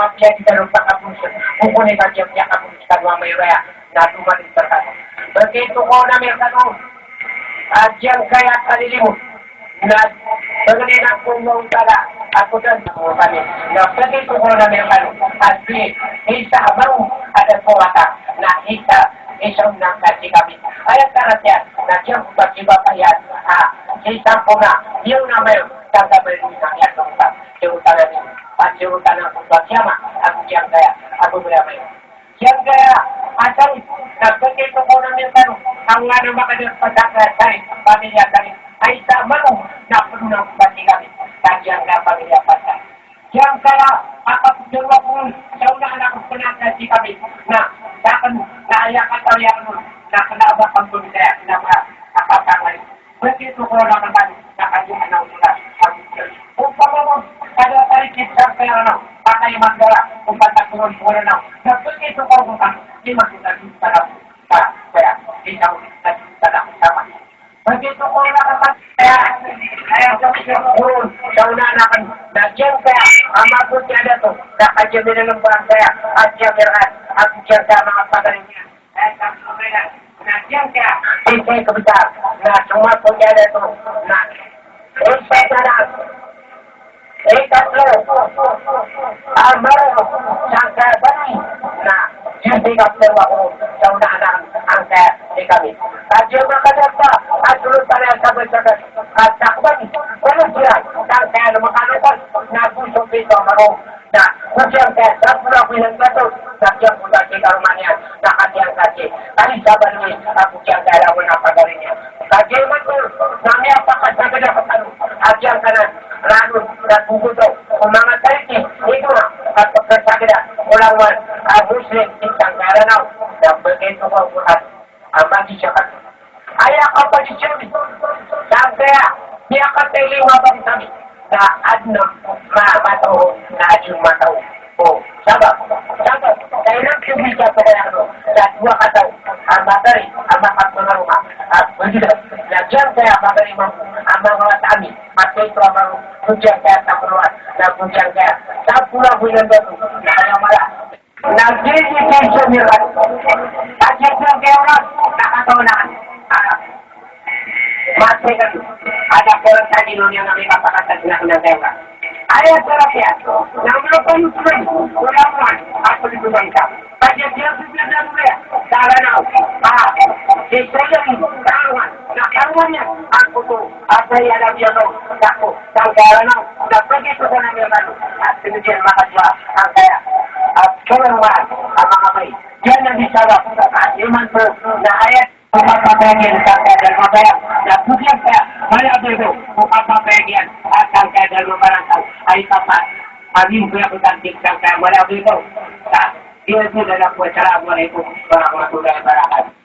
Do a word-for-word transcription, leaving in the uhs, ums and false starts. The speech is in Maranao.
Mapiya di tano pakapuson. Bukun i kagiya piyakapuson tano a mayoraya. Na duman i tarkat. Bagi toko na miyakano. A giyangkaya kalilimon. Na pagalinan ko Allahu Ta'ala. Ako dan ko kami. Na bagi toko na miyakano. A di isa a maro a da ko wata. Na isa, isa na kasi kami. Aya karatiyan. Na giyangkoto a kibabaya. A, isa ko na. Iyaw na mayor. Tangka bali na miyakano. Siyotan a di. Siyotan a ko ba kiyama. Ako giyangkaya. Ako ba mayor. Giyangkaya a sarit, na bagi toko na miyakano, angkanan a makadapot a sarit, pamilya sarit, a isa a maro, na pd on a bati kami, sa giyangkaya pamilya pata. Giyangkaya a kapagdalwa ko on, sa ona a nakapnata si kami, na, sa aken, na aya katawi aken on, na kna a ba kampon saya, kna a ba a kapangalit. Bagi toko na miyakano, na kagiya na oto na. Opama mambo, kada tarikit sangkaya na, patay magdara, o patay ko na, na bagi toko na, di masita di tala, ta, kaya, di tao, ta, tala, sama. Bagi toko na miyakano, kaya, kaya, sa una na aken, na giyangkaya, a mapoti a dato, na kagiya minanambahan saya, a giyangkaya, a giyangkaya manga pagaring. Sisay kebesar, na sumapot iyan oto, na isa sana, ikatlo, a maro, sangkaya bani, na sisay kebesar ako, sa ona anan, angkaya di kami. Kagiya makadapa, a solo tala sa besar, a sakbani, kemudian, sangkaya na makalokos, na gusto pito a maro, Na, ko giyangkaya, sa polo ago inang bato, sa giyangkoto a karoma niyan, na kagiya ngka si, kali sa baloy, a ko giyangkaya langon a pagari niyan. Kagiya imanto, na miyapakasagad ako tano, a giyangkanan, ranon, na gogoto, ko manga tarikit, ito na, kapagkasagad, ko langon, a Muslim, sangkaya Ranaw, na bagi toko a Qur'an. A magi siya ka. Aya kapagisiya mi. Sangkaya, miyakatay lima bangsa mi. Sa adn a ma-, matao, na adn a matao. O, sabap. Sabap. Sa ilang kibisa ko kaya ano, sa dowa katao. A matay, a makapangaroma. A, bagi da. Na giyangkaya matay mambo. A manga wata ami. Matay to a manga, ko giyangkaya takuluan. Na ko giyangkaya. Sa polo ago inang bato. Na aya mala. Na giyangkai so miran. Kagiya giyangkai oras, na katawan aken. A, mati ka. Ada ko lang sa dino niyan na miyakapakasagad na giyangkai oras. Aya sarap iyan. Na miyakapakasagad. Wala man. Ako di ko bangsa. Kagiya giyangkai so miran na miyakapakasagad na. A, si Sayang Karuan. Na karuan iyan. Ako to. Asa iyan a biyano. Ako. Sangkaya Ranaw, na bagi toko na miyakano, a sii niyan makadowa, sangkaya, a, karuan, a, manga bay. Giyanan i sabap, a, imanto, na aya, ko kapapayagan, sangkaya Dalmabayang, na ko giyangkaya, mala a bay ko, ko kapapayagan, a, sangkaya Dalmabarangkaw, a, ipapa, a, limpiya ko tantik, sangkaya mala a bay ko, sa, giyoto na lang po, assalamu alaikum warahmatullahi wabarakatuh.